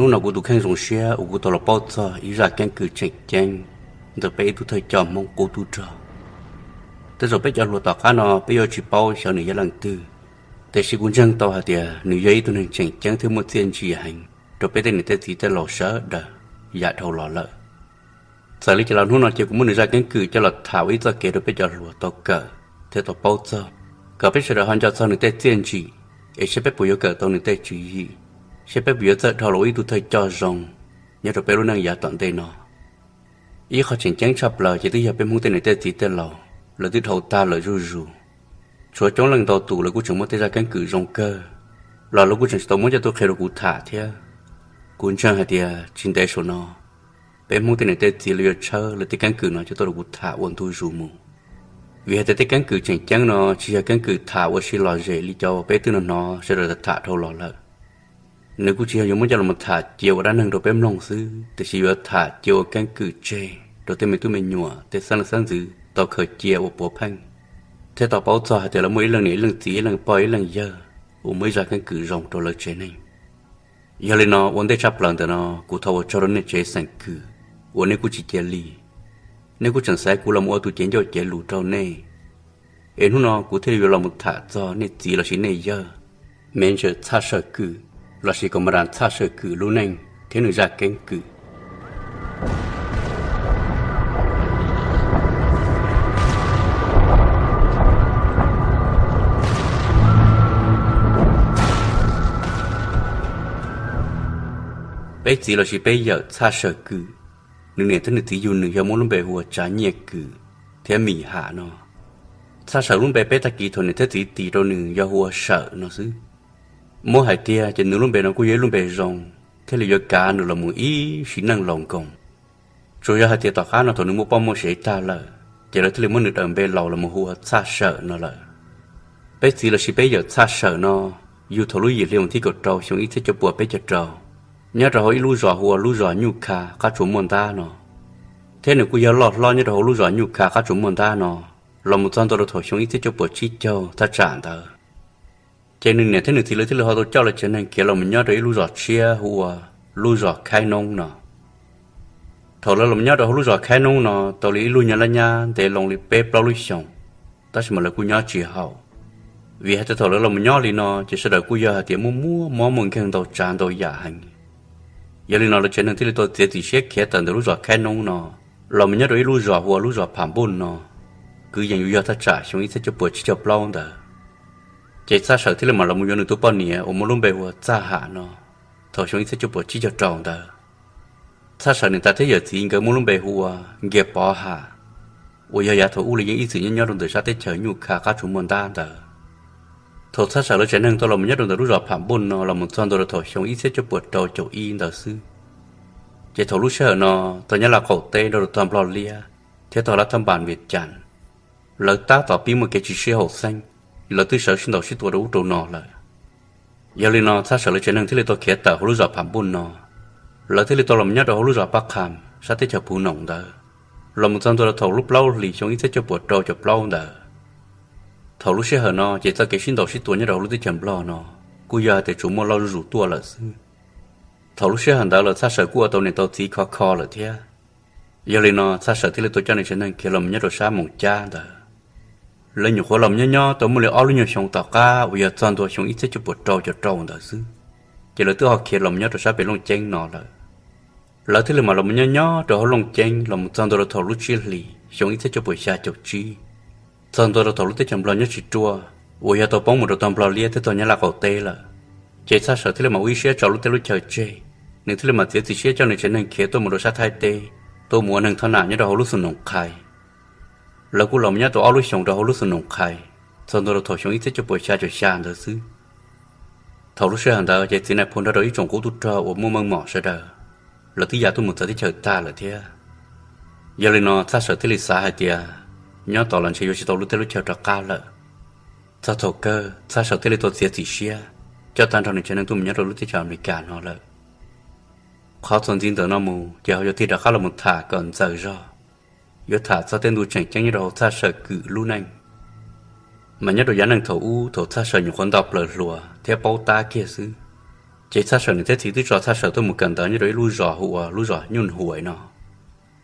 Hnub no kuv tus kheej zoo siab uas kuv tau los paub txog ib zaj keeb kwm tseem ceeb ntawm peb ib tug thawj coj Hmoob qub tub rog. Tej zaum peb cov hluas tom qab no peb yuav tsis paub xyov nws yog leej twg, tiam sis kuv ntseeg tau hais tias nws yog ib tug neeg tseem ceeb thiab muaj txiaj ntsig heev rau peb tej niam tej txiv tej laus sawv daws yav dhau los lawm. Txawm li cas los hnub no ces kuv muab nws zaj keeb kwm coj los tham ua ib txoj kev rau peb cov hluas tau kawm thiab tau paub txog, kom peb sawv daws ho nco txog nws tej txiaj ntsig, es saib peb puas yuav kawm tau nws tej tswv yim, saib peb puas yuav txawj dhau los ua ib tug thawj coj zoo nyob rau peb lub neej yav tom ntej no. Ib qho tseem ceeb tshaj plaws ces twb yog peb Hmoob tej niam tej txiv tej laus, lawv twb dhau tag lawm zuj zus. Tshuav coob leej ntau tus lawv kuj tseem muaj tej zaj keeb kwm zoo kawg, los lawv kuj tseem tsis tau muab coj tuaj qhia rau kuv tham thiab. Kuv ntseeg hais tias tsis ntev saum no, peb Hmoob tej niam tej txiv lawv yuav tshawb lawv tej keeb kwm no coj tuaj rau kuv tham ua ntu zus mus. Vim hais tias tej keeb kwm tseem ceeb no tsis yog keeb kwm tham ua si lom zem li cov uas peb twb hnov sawv daws tham dhau los lawm. Nws kuj tsis yog yuav muab coj los mus tham cia ua dab neeg rau peb mloog xwb, tiam sis yuav tham cia ua keeb kwm tseg rau tej me tub me nyuam tej xeeb leej xeeb ntxwv tau khaws cia ua puav pheej, thiab tau paub txog hais tias lawv muaj ib leej niam ib leej txiv ib leej pog ib leej yawg uas muaj ib zaj keeb kwm zoo rau lawv tsev neeg. Yog li no ua ntej tshaj plaws ntawm no kuv thov ua tsaug rau nej tsev xeem Kws uas nej kuj tsis cia li, nej kuj tseem xaiv kuv los mus ua tus cev ncauj cev lus rau nej. Es hnub no kuv thiaj li yuav los mus tham txog nej txiv lossis nej yawg, Major Txhaj Sawm Kwm, lossis Komadas Txhaj Sawm Kwm lub neej thiab nws zaj keeb kwm. Peb txiv lossis peb yawm Txhaj Sawm Kwm, nws niam thiab nws txiv yug nws yog muaj lub npe hu ua Tsav Nyiaj Kwm thiab Mim Ham no. Txhaj Sawm lub npe peb tag kis thaum niam thiab txiv tis rau nws yog hu ua Sawm no xwb. Muab hais tiag ces nws lub npe no kuj yog ib lub npe zoo, thiaj li yuav kav nws los mus ib sim neej laus nkoos. Tsuas yog hais tias tom qab no thaum nws muaj poj muaj sev tag lawm, ces lawv thiaj li muab nws daws npe laus los mus hu ua Txhaj Sawm no lawm. Peb txiv lossis peb yawm Txhaj Sawm no yug thaum lub yim hli vas thib kaum rau xyoo ib txhiab cuaj puas peb caug rau, nyob rau hauv ib lub zos hu ua lub zos Nyuj Kha qab tsuas muaj ntab no, thiab nws kuj yog loj hlob nyob rau hauv lub zos Nyuj Kha qab tsuas muaj ntab no los mus txog ntua rau thaum xyoo ib txhiab cuaj puas tsib caug thaj tsam ntawd. Ces nws niam thiab nws txiv lawv thiaj li ho tau coj lawv tsev neeg khiav los mus nyob rau ib lub zos tshiab hu ua lub zos Khaib Noob no. Thaum lawv los nyob rau hauv lub zos Khaib Noob no tau li ib lub nyuag laj nyab ntev loo li peb plaub lub xyoos, tab sis mas lawv kuj nyob tsis haum, vim hais tias thaum lawv los nyob li no ces sawv daws kuj yog hais tias muaj muaj mob muaj nkeeg ntau tsav ntau yam heev. Yog li no lawv tsev neeg thiaj li tau txiav txim siab khiav tawm ntawm lub zos Khaib Noob no los mus nyob rau ib lub zos hu ua lub zos Pham Npuj no, kwv yees yuav yog thaj tsam xyoo ib txhiab cuaj puas tsib caug plaub ntawd. Ces Txhaj Sawm thiaj li mam los mus yuav nws tus poj niam uas muaj lub npe hu ua Txaj Ham no thaum xyoo ib txhiab cuaj puas tsib caug rau ntawd. Txhaj Sawm niam tais thiab yawm txiv nkawd muaj lub npe hu ua Nkiag Pov Ham, uas yog yav thaum ub li yeej ib txwm nyob nyob rau ntawm sab teb chaws Nyuj Kha qab tsuas muaj ntab ntawd. Thaum Txhaj Sawm lawv tsev neeg tau los mus nyob rau ntawm lub zos Pham Npuj no los mus txog ntua rau thaum xyoo ib txhiab cuaj puas rau caum ib ntawd xwb, ces thaum lub sij hawm no tog Nyab Laj qaum teb nrog rau tog Nplog liab thiab tog Laj Thab Npas Vias Cas, lawv tab tom pib muaj kev tsis sib haum xeeb, lawv twb sawv sib ntaus sib tua rau ub rau no lawm. Yog li no Txhaj Sawm lawv tsev neeg thiaj li tau khiav tawm hauv lub zos Pham Npuj no, lawv thiaj li tau los nyob rau hauv lub zos Pab Qham sab teb chaws Phuv Noom ntawd, los mus txog ntua rau thaum lub plaub hlis xyoo ib txhiab cuaj puas rau caum plaub ntawd. Thaum lub sij hawm no ces txoj kev sib ntaus sib tua nyob rau hauv lub teb chaws Nplog no kuj yog hais tias tsuas muaj loj zuj zus tuaj lawm xwb. Thaum lub sij hawm ntawd los Txhaj Sawm kuj ua tau niam tau txiv khov kho lawm thiab. Yog li no Txhaj Sawm thiaj li tau coj nws tsev neeg khiav los mus nyob rau sab Moos Cab ntawd. Lawv nyuam qhuav los mus nyob nyob tau muaj li ob lub nyuag xyoo tom qab uas yog txog ntua xyoo ib txhiab cuaj puas rau caum rau ntawd xwb, ces lawv twb ho khiav los mus nyob rau sab pem Looj Ceeb no lawm. Lawv thiaj li mam los mus nyob nyob rau hauv Looj Ceeb los mus txog ntua rau thaum lub tsib hlis xyoo ib txhiab cuaj puas xya caum tsib, txog ntua rau thaum lub teb chaws Nplog nyob tsis ruaj uas yog tau poob mus rau tog Nplog liab thiab tog Nyab Laj qaum teb lawm. Ces Txhaj Sawm thiaj li mam ua ib siab tso lub teb lub chaw tseg, nws thiaj li mam txiav txim siab coj nws tsev neeg khiav tuaj mus rau sab Thaib teb, tuaj mus ua neeg thoj nam nyob rau hauv lub xus Noos Qhais. Lawv kuj los mus nyob tau ob lub xyoos rau hauv lub xus Noos Qhais, txog ntua rau thaum xyoo ib txhiab cuaj puas xya caum xya ntawd xwb. Thaum lub sij hawm ntawd ces txiv nais phoo nrog rau ib tsoom qub tub rog uas muaj meej mom sawv daws, lawv twb ya tuaj mus txawv teb chaws tag lawm thiab. Yog li no Txhaj Sawm thiaj li xav hais tias nyob tos los ntshe yuav tsis tau lub teb lub chaw rov qab lawm. Txog thaum kawg Txhaj Sawm thiaj li tau txiav txim siab coj tag nrho nws tsev neeg tuaj mus nyob rau lub teb chaws Amelikas no lawm. Qhov txuas ntxiv ntawm no mus ces ho yuav tig rov qab los mus tham kom ntxaws zog, yuav tham txog tej ntu tseem ceeb nyob rau hauv Txhaj Sawm Kwm lub neej. Mas nyob rau yav neej thaum ub thaum Txhaj Sawm nyuam qhuav nto plaws hluas thiab paub tab kiag xwb, Ces Txhaj Sawm nws thiab txiv twb tso Txhaj Sawm tuaj mus kawm ntawv nyob rau ib lub zos hu ua lub zos Nyuj Huais no.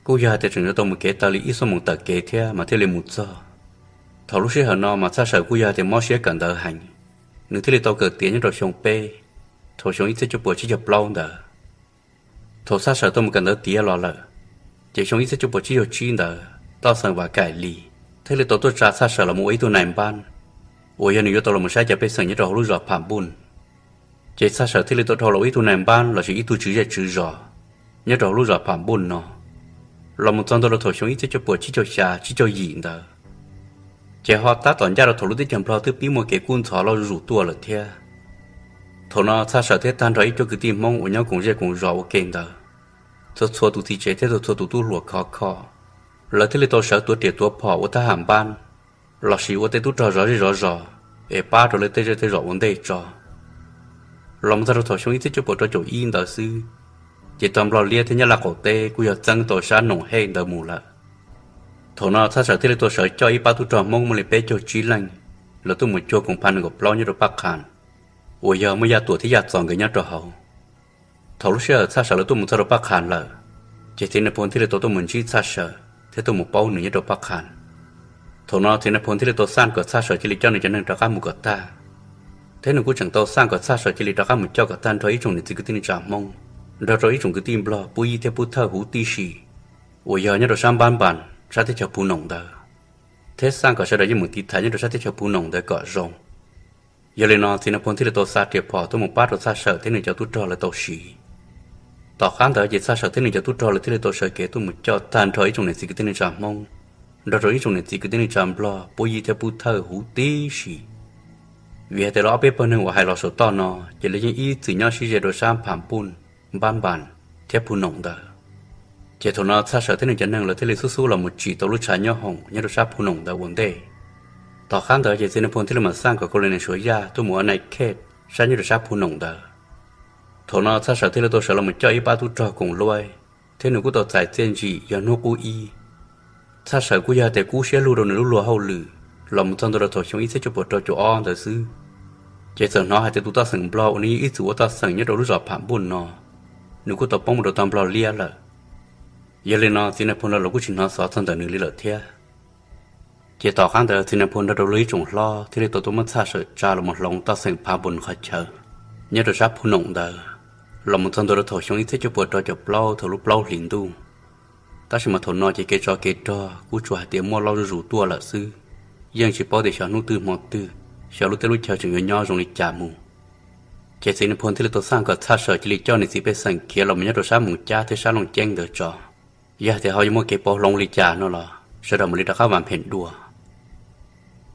Kuj yog hais tias tseem yuav tau mus kev tau li ib xuab moos taw kev thiab mas thiaj li mus txog. Thaum lub sij hawm no mas Txhaj Sawm kuj yog hais tias mob siab kawm ntawv heev, nws thiaj li tau kawm tiav nyob rau xyoo peb, thaum xyoo ib txhiab cuaj puas tsib caug plaub ntawd. Thaum Txhaj Sawm tau mus kawm ntawv tiav los lawm, ces xyoo ib txhiab cuaj puas tsib caug tsib ntawd Toj Xeem Vam Kaim Lis thiaj li tau tuaj tsa Txhaj Sawm los mus ua ib tug nais npab, uas yog nws yuav tau los mus saib cov pej xeem nyob rau hauv lub zos Pham Npuj. Ces Txhaj Sawm thiaj li tau dhau los ua ib tug nais npab lossis ib tug tswv zej tswv zos nyob rau hauv lub zos Pham Npuj no, los mus txog ntua rau thaum xyoo ib txhiab cuaj puas tsib caug xya tsib caug yim ntawd. Ces ho tab tom ncaj rau thaum lub teb chaws Nplog twb pib muaj kev kub ntxhov loj zuj zus tuaj lawm thiab. Thaum no Txhaj Sawm thiab tag nrho ib cuab kwv tij Hmoob uas nyob koom zej koom zos ua ke ntawd, txhua txhua tus txiv tsev thiab txhua txhua tus tub hluas khov kho, lawv thiaj li tau sawv tuav riam tuav phom ua thab ham npab, lossis ua tej tub rog zov zej zov zos, es pab rau lawv tej zej tej zos ua ntej tso. Los mus txog rau thaum xyoo ib txhiab cuaj puas rau caum ib ntawd xwb, ces tog Nplog liab thiab Nyab Laj qaum teb kuj yog txeeb tau sab Noom Hej ntawd mus lawm. Thaum no Txhaj Sawm thiaj li tau sawv coj ib pab tub rog Hmoob muaj li peb caug tsib leej, lawv tuaj mus cuag koom pha nees nkaum plaub nyob rau Paj Qhas, uas yog muaj Yaj Tuam thiab Yaj Txos nkawd nyob rau hauv. Thaum lub sij hawm Txhaj Sawm lawv tuaj mus txog rau Paj Qhas lawm, ces txiv Nais Phoo thiaj li tau tuaj mus ntsib Txhaj Sawm thiab tuaj mus paub nws nyob rau Paj Qhas. Thaum no txiv Nais Phoo thiaj li tau xaj kom Txhaj Sawm cia li coj nws cov neeg rov qab mus kom tag, thiab nws kuj tseem tau xaj kom Txhaj Sawm cia li rov qab mus coj kom tag nrho ib tsoom niam txiv kwv tij neej tsa Hmoob, nrog rau ib tsoom kwv tij Nplog Pub Yib thiab Pub Thawj huv tib si, uas yog nyob rau sab Npab Npas sab teb chaws Phu Noom ntawd, thiab xaj kom sawv daws yeej mus tiv thaiv nyob rau sab teb chaws Phu Noom ntawd kom zoo. Yog li no txiv Nais Phoo thiaj li tau xa riam phom tuaj mus pab rau Txhaj Sawm thiab nws cov tub rog lawv tau siv. Tom qab ntawd ces Txhaj Sawm thiab nws cov tub rog lawv thiaj li tau sawv kev tuaj mus coj tag nrho ib tsoom niam txiv kwv tij neej tsa Hmoob, nrog rau ib tsoom niam txiv kwv tij neej tsa Nplog Pub Yib thiab Pub Thawj huv tib si. Vim hais tias lawv ob peb pawg neeg uas hais los saum toj no ces lawv yeej ib txwm nyob sib ze rau sab Pham Npuj, Npab Npas thiab Phu Noom ntawd. Ces thaum no Txhaj Sawm thiab nws cov neeg lawv thiaj li xub xub los mus tsim tau lub tshav nyob hoom nyob rau sab Phu Noom ntawd ua ntej. Tom qab ntawd ces txiv Nais Phoo thiaj li mam xaj kom Colonel Suav Yaj tuaj mus ua nai khej sab nyob rau sab Phu Noom ntawd. Thaum no Txhaj Sawm thiaj li tau sawv los mus coj ib pab tub rog koom luaj, thiab nws kuj tau txais txiaj ntsim yog hnub qub ib. Txhaj Sawm kuj yog hais tias kub siab lug rau nws lub luag hauj lwm los mus txog ntua rau thaum xyoo ib txhiab cuaj puas rau caum ob ntawd xwb, ces txawm hnov hais tias tus Toj Xeem Nplog uas nws yeej ib txwm ua Toj Xeem nyob rau lub zos Pham Npuj no, nws kuj tau poob mus rau tog Nplog liab lawm. Yog li no txiv Nais Phoo los kuj tsis hnov xov txog ntawm nws li lawm thiab. Ces tom qab ntawd txiv Nais Phoo nrog rau luag ib tsoom hlob thiaj li tau tuaj muab Txhaj Sawm tsa los mus hloov Toj Xeem Pham Npuj qhov chaw nyob rau sab Phu Noom ntawd, los mus txog ntua rau thaum xyoo ib txhiab cuaj puas rau caum plaub thaum lub plaub hlis ntuj. Tab sis mas thaum no ces kev tsov kev rog kuj tsuas hais tias muaj loj zuj zus tuaj lawm xwb, yeej tsis paub tias xyov hnub twg hmo twg, xyov lub teb lub chaw tseem yuav nyob zoo li cas mus. Ces txiv Nais Phoo thiaj li tau xaj kom Txhaj Sawm cia li coj nws txiv pej xeem khiav los mus nyob rau sab Moos Cab thiab sab Looj Ceeb ntawd tso. Yog hais tias ho yuav muaj kev pauv hloov li cas no los sawv daws mam li rov qab vam phem dua.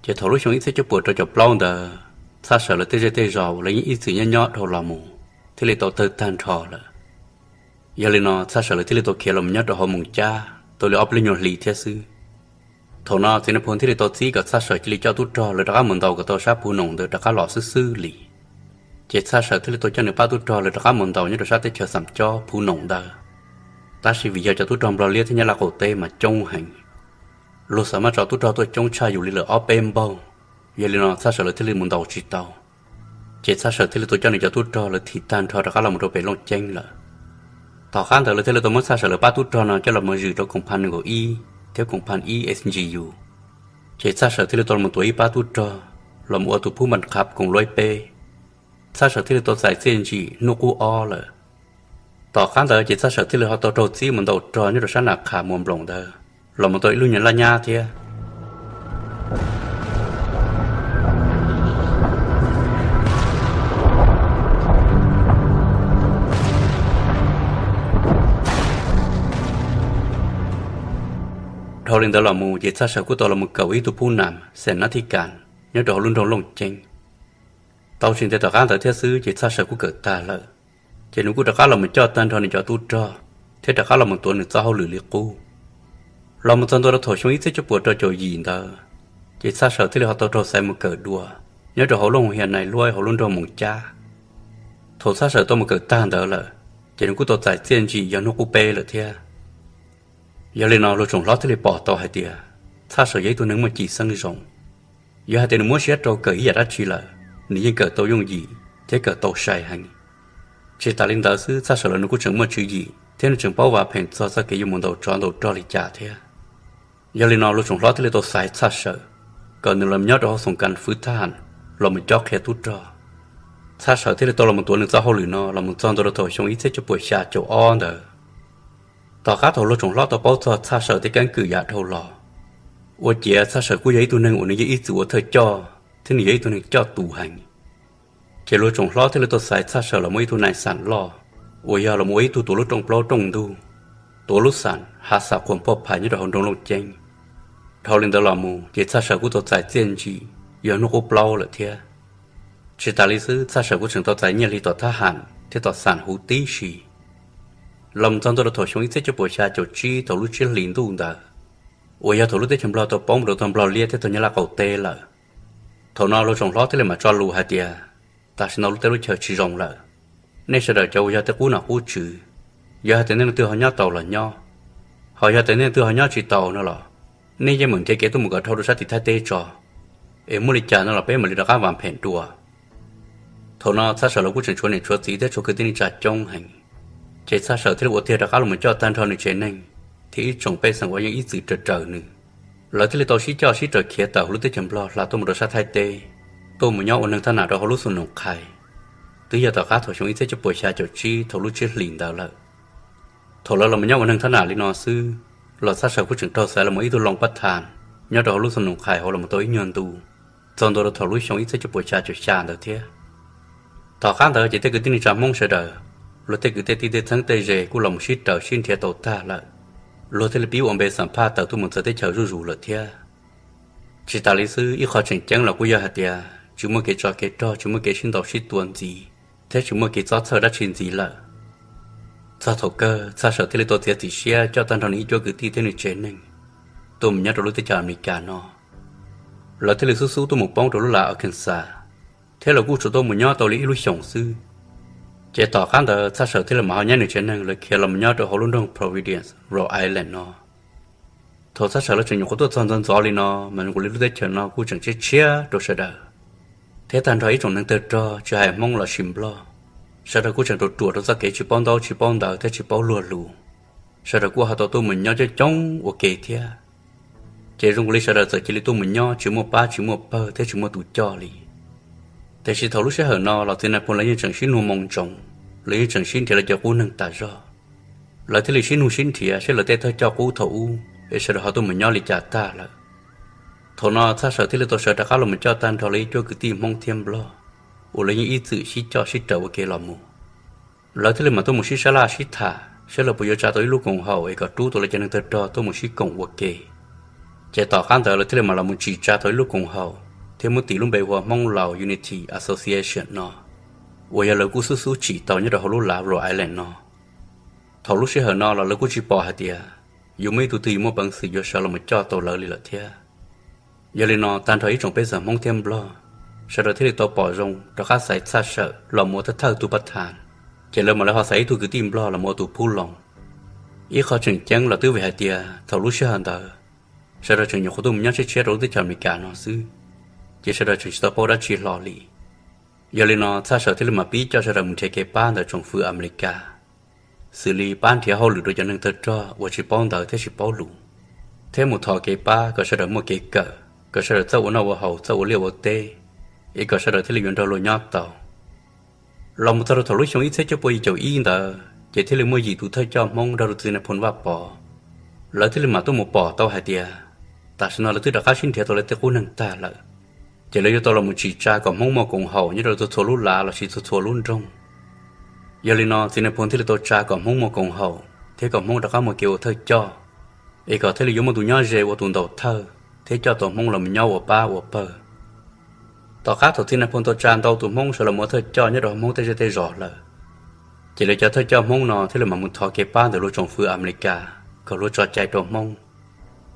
Ces thaum lub xyoo ib txhiab cuaj puas rau caum plaub ntawd, Txhaj Sawm lawv tej zej tej zos uas lawv yeej ib txwm nyob nyob dhau los mus thiaj li tau tawg tag nrho lawm. Yog li no Txhaj Sawm lawv thiaj li tau khiav los mus nyob rau hauv Moos Cab tau li ob peb lub nyuag hlis thiab xwb. Thaum no txiv Nais Phoo thiaj li tau txib kom Txhaj Sawm cia li coj tub rog lawv rov qab mus ntaus kom tau sab Phu Noom ntawd rov qab los xwb xwb li. Ces Txhaj Sawm thiaj li tau coj nws pab tub rog lawv rov qab mus ntaus nyob rau sab teb chaws Xam Cob Phu Noom ntawd. Tab sis vim yog cov tub rog Nplog liab thiab Nyab Laj qaum teb mas coob heev, luag xav maj tso tub rog tuaj coob tshaj yus li lawm ob peb npaug. Yog li no Txhaj Sawm lawv thiaj li mus ntaus tsis tau. Ces Txhaj Sawm thiaj li tau coj nws cov tub rog lawv thim tag nrho rov qab los mus rau pem Looj Ceeb lawm. Tom qab ntawd lawv thiaj li tau muab Txhaj Sawm lawv pab tub rog no coj los mus zwm rau koom pha nees nkaum ib thiab koom pha ib S G U. Ces Txhaj Sawm thiaj li tau los mus tuav ib pab tub rog los mus ua tus phub npas qhab koom luaj peb. Txhaj Sawm thiaj li tau txais txiaj ntsim hnub qub ob lawm. Tom qab ntawd ces Txhaj Sawm thiaj li ho tau raug txib mus ntaus rog nyob rau sab Nas Qhas Muas Nploos ntawd los mus tau ib lub nyuag laj nyab thiab. Dhau li ntawd los mus ces Txhaj Sawm kuj tau los mus kawm ua ib tug phub nam xeem nab thib kas nyob rau hauv lub nroog Looj Ceeb. Tau tsis ntev tom qab ntawd thiab xwb ces Txhaj Sawm kuj kawm tag lawm, ces nws kuj rov qab los mus coj tag nrho nws cov tub rog thiab rov qab los mus tuav nws txoj hauj lwm li qub. Los mus txog ntua rau thaum xyoo ib txhiab cuaj puas rau caum yim ntawd, ces Txhaj Sawm thiaj li ho tau raug xaiv mus kawm dua nyob rau hauv lub hoo hias nais luaj hauv lub nroog Moos Cab. Thaum Txhaj Sawm tau mus kawm tag ntawd lawm, ces nws kuj tau txais txiaj ntsim yog hnub qub peb lawm thiab. Yog li no luag tsoom hlob thiaj li pom tau hais tias Txhaj Sawm yog ib tug neeg muaj cim xeeb zoo. Yog hais tias nws muab siab rau kawm ib yam dab tsi lawm, nws yeej kawm tau yooj yim thiab kawm tau sai heev. Tsis tas li ntawd xwb, Txhaj Sawm lawv nws kuj tseem muaj tswv yim thiab nws tseem paub vaj pheem txog txoj kev yuav mus ntaus tsov ntaus rog li cas thiab. Yog li no Luag Tsoom Hlob thiaj li tau xaiv Txhaj Sawm kom nws los nyob rau hauv xoom kas fwv thab ham los mus cob qhia tub rog. Txhaj Sawm thiaj li tau los mus tuav nws txoj hauj lwm no los mus txog ntua rau thaum xyoo ib txhiab cuaj puas xya caum ob ntawd. Tom qab thaum Luag Tsoom Hlob tau paub txog Txhaj Sawm tej keeb kwm yam dhau los, ua ciav Txhaj Sawm kuj yog ib tug neeg uas nws yeej ib txwm ua thawj coj thiab nws yog ib tug neeg coj tus heev. Ces Luag Tsoom Hlob thiaj li tau xaiv Txhaj Sawm los muaj ib tug nais xam loj uas yog los mus ua ib tug tuav lub rooj plaub rooj ntug, tuav lub xam hav xam quam poj phais nyob rau hauv nroog Looj Ceeb. Dhau li ntawd los mus ces Txhaj Sawm kuj tau txais txiaj ntsim yog hnub qub plaub lawm thiab. Tsis tas li xwb, Txhaj Sawm kuj tseem tau txais nyiaj hli tom thab ham thiab tom xam huv tib si. Los mus txog ntua rau thaum xyoo ib txhiab cuaj puas xya caum tsib thaum lub tsiab hlis ntuj ntawd, uas yog thaum lub teb chaws Nplog tau poob rau tog Nplog liab thiab tog Nyab Laj qaum teb lawm, thaum no Luag Tsoom Hlob thiaj li mam tso lus hais tias, tam sim no lub teb lub chaw tsis zoo lawm, nej sawv daws cov uas yog tej qub nom qub tswv, yog hais tias nej leej twg ho nyob tau los nyob, ho yog tias nej leej twg ho nyob tsis tau no los, nej yeej meem nrhiav kev tuaj mus kom dhau rau sab tim Thaib teb tso, es muaj li cas no los peb mam li rov qab vam phem dua. Thaum no Txhaj Sawm lawv kuj tseem tshuav niam tshuav txiv thiab tshuav kwv tij neej tsa coob heev, ces Txhaj Sawm thiaj li ua tiag rov qab los mus coj tag nrho nws tsev neeg thiab ib tsoom pej xeem uas yeej ib txwm raws raws nws. Lawv thiaj li tau sib coj sib raws khiav tawm hauv lub teb chaws Nplog hla tuaj mus rau sab Thaib teb, tuaj mus nyob ua neeg thab nam rau hauv lub xus Noos Qhais. Twb yog tom qab thaum xyoo ib txhiab cuaj puas xya caum tsib thaum lub tsiab hlis ntawd lawm. Thaum lawv los mus nyob ua neeg thab nam li no xwb, los Txhaj Sawm kuj tseem raug xaiv los mus ib tug loos pab thas nyob rau hauv lub xus Noos Qhais hauv los mus tau ib nyuag ntu, txog ntua rau thaum lub xyoo ib txhiab cuaj puas xya caum xya ntawd thiab. Tom qab ntawd ces tej kwv tij neej tsa Hmoob sawv daws, luag tej kwv tej tij tej txheeb tej ze kuj los mus sib raws sib nrhiav tau tag lawm, luag thiaj li pib ua npe xam phaj tawm tuaj mus txawv teb chaws zuj zus lawm thiab. Tsis tas li xwb, ib qho tseem ceeb los kuj yog hais tias tsis muaj kev tsov kev rog, tsis muaj kev sib ntaus sib tua ntxiv, thiab tsis muaj kev txob txhawj dab tsi ntxiv lawm. Txog thaum kawg Txhaj Sawm thiaj li tau txiav txim siab coj tag nrho nws ib cuab kwv tij thiab nws tsev neeg tuaj mus nyob rau lub teb chaws Amelikas no. Lawv thiaj li xub xub tuaj mus poob rau lub lav Arkansas, thiab lawv kuj tsuas tuaj mus nyob tau li ib lub xyoos xwb. Ces tom qab ntawd Txhaj Sawm thiaj li mam ho nyob nws tsev neeg lawv khiav los mus nyob rau hauv lub nroog Providence, Rhode Island no. Thaum Txhaj Sawm lawv tseem nyuam qhuav tuaj txog ntxov ntxov li no mas zoo li lub teb chaws no kuj tseem tshiab tshiab rau sawv daws, thiab tag nrho ib tsoom neeg tawg rog tsis hais Hmoob los sis Nplog, sawv daws kuj tseem ruam ruam rau txoj kev tsis paub ntaub tsis paub ntawv thiab tsis paub luag lus. Sawv daws kuj ho tau tuaj mus nyob coob coob ua ke thiab. Ces zoo li sawv daws txawm cia li tuaj mus nyob tsis muaj pab tsis muaj pawg thiab tsis muaj tus coj li. Tiam sis thaum lub sij hawm no los txiv nais phoo lawv yeej tseem sib nug moo ntsoov, lawv yeej tseem sib nrhiav lawv cov qub neeg tas zog. Lawv thiaj li sib nug sib nrhiav saib lawv tej thawj coj qub thaum ub es sawv daws ho tuaj mus nyob li cas tag lawm. Thaum no Txhaj Sawm thiaj li tau sawv rov qab los mus coj tag nrho lawv ib cuab kwv tij Hmoob thiab Nplog uas lawv yeej ib txwm sib coj sib raws ua ke los mus. Lawv thiaj li mam tuaj mus sib sab laj sib tham saib lawv puas yuav tsa tau ib lub koom haum es kom rub tau lawv cov neeg tawg rog tuaj mus sib koom ua ke. Ces tom qab ntawd lawv thiaj li mam los mus tsim tsa tau ib lub koom haum thiab muab tis lub npe hu ua Hmoob Laus Unity Association no, uas yog lawv kuj xub xub tsim tau nyob rau hauv lub lav Rhode Island no. Thaum lub sij hawm no los lawv kuj tsis pom hais tias yuav muaj ib tug twg yuav muaj peev xwm yuav sawv los mus coj tau lawv li lawm thiab. Yog li no tag nrho ib tsoom pej xeem Hmoob thiab Nplog, sawv daws thiaj li tau pom zoo rov qab xaiv Txhaj Sawm los mus ua thawj thawj tub pab thas, ces lawv mam li ho xaiv ib tug kwv tij Nplog los mus ua tus phub loos. Ib qho tseem ceeb los twb vim hais tias thaum lub sij hawm ntawd sawv daws tseem nyuam qhuav tuaj mus nyob tshiab tshiab rau lub teb chaws Amelikas no xwb, ces sawv daws tseem tsis tau paub dab tsi hlo li. Yog li no Txhaj Sawm thiaj li mam pib coj sawv daws mus nrhiav kev pab ntawm tsoom fwv Amelikas, xws li pab nrhiav hauj lwm rau cov neeg tawg rog uas tsis paub ntawv thiab tsis paub lus, thiab mus thov kev pab kom sawv daws muaj kev kawm, kom sawv daws txawj ua noj ua haus txawj ua liaj ua teb, es kom sawv daws thiaj li yuav nrog luag nyob tau. Los mus txog rau thaum lub xyoo ib txhiab cuaj pua yim caum ib ntawd ces thiaj li muaj yim tus thawj coj Hmoob nrog rau txiv nais phoo Vaj Pov, lawv thiaj li mam tuaj mus pom tau hais tias tam sim no lawv twb rov qab sib nrhiav tau lawv tej qub neeg tag lawm. Ces lawv yuav tau los mus tsim tsa kom Hmoob muaj koom haum nyob rau txhua txhua lub lav lossis txhua txhua lub nroog. Yog li no txiv nais phoo thiaj li tau tsa kom Hmoob muaj koom haum thiab kom Hmoob rov qab muaj kev ua thawj coj, es kom thiaj li yuav muaj tus nyob ze ua tus ntaus thawj thiab coj tau Hmoob los mus nyob ua pab ua pawg. Tom qab thaum txiv nais phoo tau tsa ntau tus Hmoob sawv los mus ua thawj coj nyob rau Hmoob tej zej tej zos lawm, ces lawv cov thawj coj Hmoob no thiaj li mam mus thov kev pab ntawm luag tsoom fwv Amelikas kom luag tso cai rau Hmoob,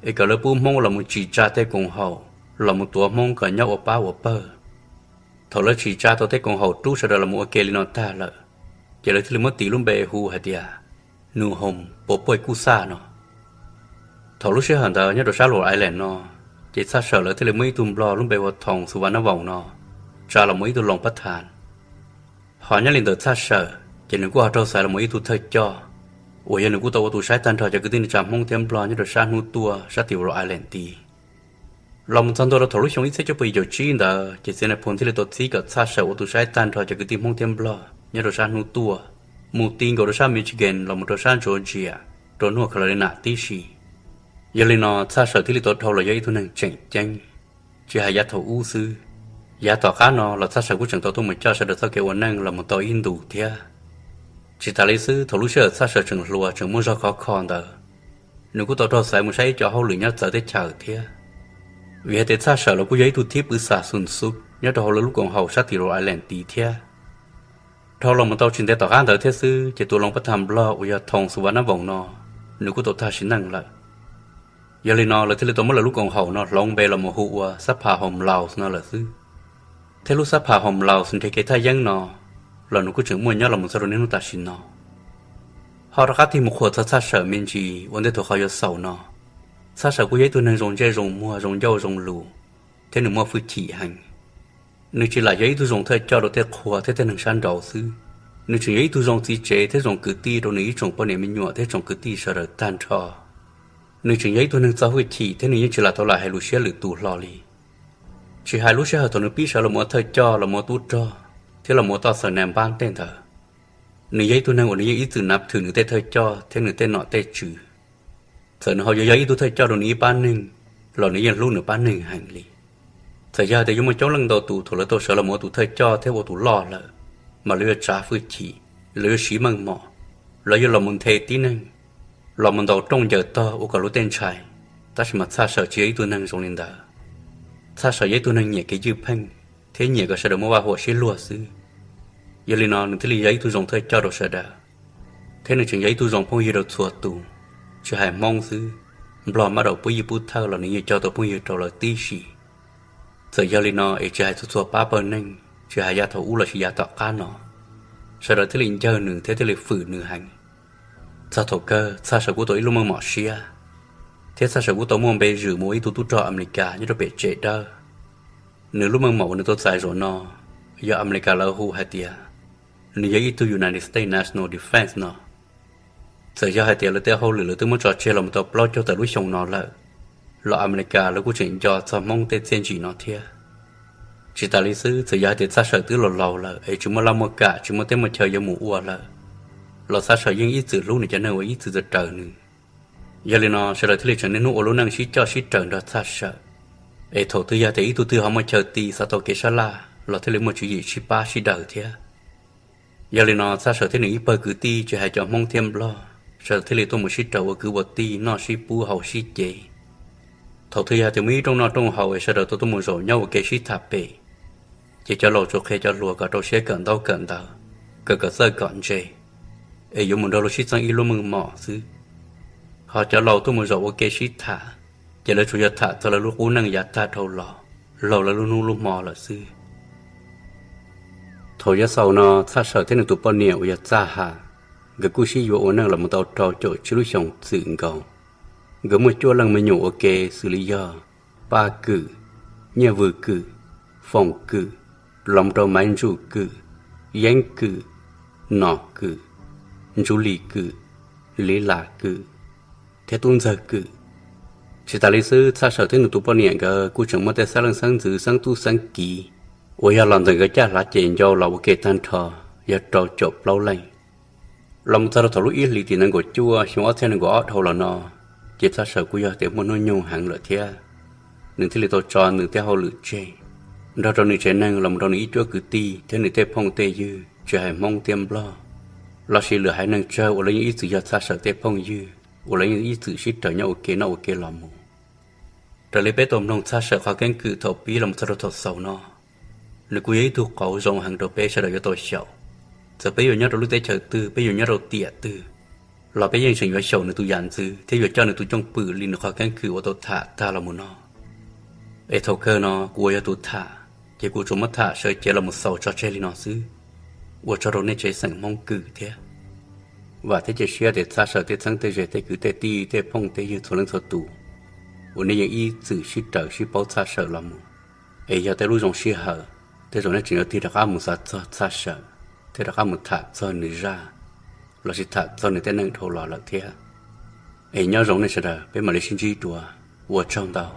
es kom lawv pub Hmoob los mus tsim tsa tej koom haum, los mus tuav Hmoob kom nyob ua pab ua pawg. Thaum lawv tsim tsa tau tej koom haum rub sawv daws los mus ua ke li no tag lawm, ces lawv thiaj li muab tis lub npe hu hais tias New Home Puas Puaj Kuj Xaj no. Thaum lub sij hawm ntawd nyob rau sab Rhode Island no, ces Txhaj Sawm lawv thiaj li muab ib tug Nplog lub npe hu ua Thoom Xu Vas Nab Voos no tsa los mus ib tug loos pab thas. Ho nyob li ntawm Txhaj Sawm, Ces nws kuj ho raug xaiv los ua ib tug thawj coj, uas yog nws kuj tau ua tus saib tag nrho cov kwv tij neej tsa Hmoob thiab Nplog nyob rau sab hnub tuaj sab tim Rhode Island tid. Los mus txog ntua rau thaum lub xyoo ib txhiab cuaj puas yim caum tsib ntawd ces txiv nais phoo thiaj li tau txib kom Txhaj Sawm ua tus saib tag nrho cov kwv tij Hmoob thiab Nplog nyob rau sab hnub tuaj, mus ti nkaus rau sab Michigan los mus rau sab Georgia, rau North Carolina tib si. Yog li no Txhaj Sawm thiaj li tau dhau los yog ib tug neeg tseem ceeb, tsis hais yav thaum ub xwb, yav tom qab no los Txhaj Sawm kuj tseem tau tuaj mus coj sawv daws txoj kev ua neej los mus tau ib ntus thiab. Tsis tas li xwb, thaum lub sij hawm Txhaj Sawm tseem hluas tseem muaj zog khov kho ntawd, nws kuj tau raug xaiv mus saib ib co hauj lwm nyob txawv teb chaws thiab. Vim hais tias Txhaj Sawm los kuj yog ib tug thib pwv xa xun xub nyob rau hauv lawv lub koom haum sab tim Rhode Island tid thiab. Dhau los mus tau tsis ntev tom qab ntawd thiab xwb ces tus loos pab tham Nplog uas yog Thoo Xus Vas Nab Voos no, nws kuj tau tag sim neej lawm. Yog li no lawv thiaj li tau muab lawv lub koom haum no hloov npe los mus hu ua Xab Phas Hoos Laus no lawm xwb. Thiab lub Xab Phas Hoos Laus nrhiav kev thaj yeeb no los nws kuj tseem muaj nyob los mus txog rau niaj hnub tam sim no. Ho rov qab tig mus qhuas txog Txhaj Sawm me ntsis ua ntej thaum qhov yuav xaus no, Txhaj Sawm kuj yog ib tug neeg zoo ntsej zoo muag, zoo ncauj zoo lus, thiab nws muaj hwj chim heev. Nws tsis lam yog ib tug zoo thawj coj rau tej qhua thiab tej neeg sab nraud xwb, nws tseem yog ib tug zoo txiv tsev thiab zoo kwv tij rau nws ib tsoom poj niam me nyuam thiab tsoom kwv tij sawv daws tag nrho. Nws tseem yog ib tug neeg txo hwj chim thiab nws yeej tsis lam tau lam hais lus siab lwm tus hlo li. Tsis hais lub sij hawm thaum nws pib sawv los ua thawj coj los ua tub rog thiab los ua toj xeem nas npab tej ntawd, nws yog ib tug neeg uas nws yeej ib txwm nav thwm nws tej thawj coj thiab nws tej nom tej tswv. Txawm nws ho yuav yog ib tug thawj coj rau nws ib pab neeg los nws yeej hlub nws pab neeg heev li. Txawm yog hais tias yuav muaj coob leej ntau tus thaum lawv tau sawv los ua tus thawj coj thiab ua tus loj lawm, mas lawv yuav tsav hwj chim, lawv yuav siv meej mom, lawv yuav los mus nthe tib neeg, los mus ntaus rooj ncaws tog ua kom luag tej ntshai. Tab sis mas Txhaj Sawm tsis yog ib tug neeg zoo li ntawd. Txhaj Sawm yog ib tug neeg nyiam kev ywj pheej thiab nyiam kom sawv daws muaj vaj huam sib luag xwb. Yog li no nws thiaj li yog ib tug zoo thawj coj rau sawv daws, thiab nws tseem yog ib tug zoo phooj ywg rau txhua tus, tsis hais Hmoob xwb, Nplog mab daum pub yij pub thawj los nws yeej cog tau phooj ywg rau lawv tib si. Txawm yog li no es tsis hais txhua txhua pab pawg neeg, tsis hais yav thaum ub los sis yav tom qab no, sawv daws thiaj li ncawg nws thiab thiaj li fwm nws heev. Txog thaum kawg Txhaj Sawm kuj tau ib lub meej mom siab, thiab Txhaj Sawm kuj tau muaj npe zwm mus ua ib tug tub rog Amelikas nyob rau pem tsev dawb. Nws lub meej mom uas nws tau txais zaum no yog Amelikas lawv hu hais tias nws yog ib tug United States National Defense no. Txawm yog hais tias lawv tej hauj lwm lawv twb muab tso tseg los mus tau plaub caug tawm lub xyoo no lawm, los Amelikas lawv kuj tseem nco txog Hmoob tej txiaj ntsim no thiab. Tsis tas li xwb, txawm yog hais tias Txhaj Sawm twb los laus lawm es tsis muaj laj muaj kam tsis muaj teb muaj chaw yuav mus ua lawm, los Txhaj Sawm yeej ib txwm hlub nws cov neeg uas ib txwm txawj raws nws. Yog li no sawv daws thiaj li tseem niaj hnub ua lub neej sib coj sib raws nrog Txhaj Sawm, es thaum twg yog tias ib tug twg ho muaj chaw ti xav tau kev sab laj los thiaj li muaj tswv yim sib pab sib daws thiab. Yog li no Txhaj Sawm thiab nws ib pawg kwv tij tsis hais cov Hmoob thiab Nplog, sawv daws thiaj li tuaj mus sib raws ua kwv ua tij noj sib pub haus sib cev. Thaum twg yog tias muaj ib rooj noj rooj haus es sawv daws tau tuaj mus zaum nyob ua ke sib tham pem, ces cov laus tsuas qhia cov hluas kom rau siab kawm ntaub kawm ntawv, kawm kom txawj kom ntse, es yuav mus nrog luag sib txeeb ib lub meej mom xwb. Ho cov laus tuaj mus zaum ua ke sib tham, ces lawv tsuas yog tham txog lawv lub qub neej yav tag dhau los, laug lawv lub hnub lub hmo lawm xwb. Thaum yuav xaus no Txhaj Sawm thiab nws tus poj niam uas yog Txaj Ham, nkawd kuj sib yuav ua neej los mus tau rau caum tsib lub xyoos txwm nkaus. Nkawd muaj cuaj leej me nyuam ua ke xws li yog Paj Kwm, Nyiaj Vws Kwm, Foom Kwm, los mus rau Maiv Ntsum Kwm, Yeeb Kwm, Nom Kwm, Ntsuv Lis Kwm, Liv Las Kwm, thiab Tub Ntxawg Kwm. Tsis tas li xwb, Txhaj Sawm thiab nws tus poj niam nkawd kuj tseem muaj tej xeeb leej xeeb ntxwv xeeb tub xeeb kiv uas yog los ntawm nkawd caj hlav ces ncau los ua ke tag nrho yog rau caum plaub leej. Los mus txog rau thaum lub ib hlis tim nees nkaum cuaj xyoo ob txhiab nees nkaum ob dhau los no, ces Txhaj Sawm kuj yog tias muaj hnub nyoog heev lawm thiab, nws thiaj li tau tso nws tej hauj lwm tseg, nrog rau nws tsev neeg los mus rau nws ib cuab kwv tij thiab nws tej phooj tej ywg tsis hais Hmoob thiab Nplog, lossis lwm haiv neeg tsawg uas lawv yeej ib txwm yog Txhaj Sawm tej phooj ywg uas lawv yeej ib txwm sib raws nyob ua ke noj ua ke los mus. Raws li peb tau mloog Txhaj Sawm qhov keeb kwm thaum pib los mus txog rau thaum xaus no, nws kuj yog ib tug qauv zoo heev rau peb sawv daws yuav tau xyaum. Txawm peb yuav nyob rau lub teb chaws twg, peb yuav nyob rau tiam twg, los peb yeej tseem yuav xyaum nws tus yam ntxwv thiab yuav coj nws tus cwj pwm li nws qhov keeb kwm uas tau tham tag los mus no. Es thaum kawg no kuv uas yog tus tham, ces kuv tsuas muab tham sawv cev los mus xaus tso tseg li no xwb. Ua tsaug rau nej tsev xeem Hmoob Kwm thiab. Vam thiab cia siab tias Txhaj Sawm tej txheeb tej ze, tej kwv tej tij, tej phooj tej ywg txhua leej txhua tus uas nej yeej ib txwm sib raws sib paub Txhaj Sawm los mus, es yog tej lub zoo sij hawm, tej zaum nej tseem yuav tig rov qab mus xav txog Txhaj Sawm, peb rov qab mus tham txog nws zaj lossis tham txog nws tej neej dhau los lawm thiab. Es nyob zoo nej sawv daws, peb mam li sib ntsib dua. Ua tsaug ntau.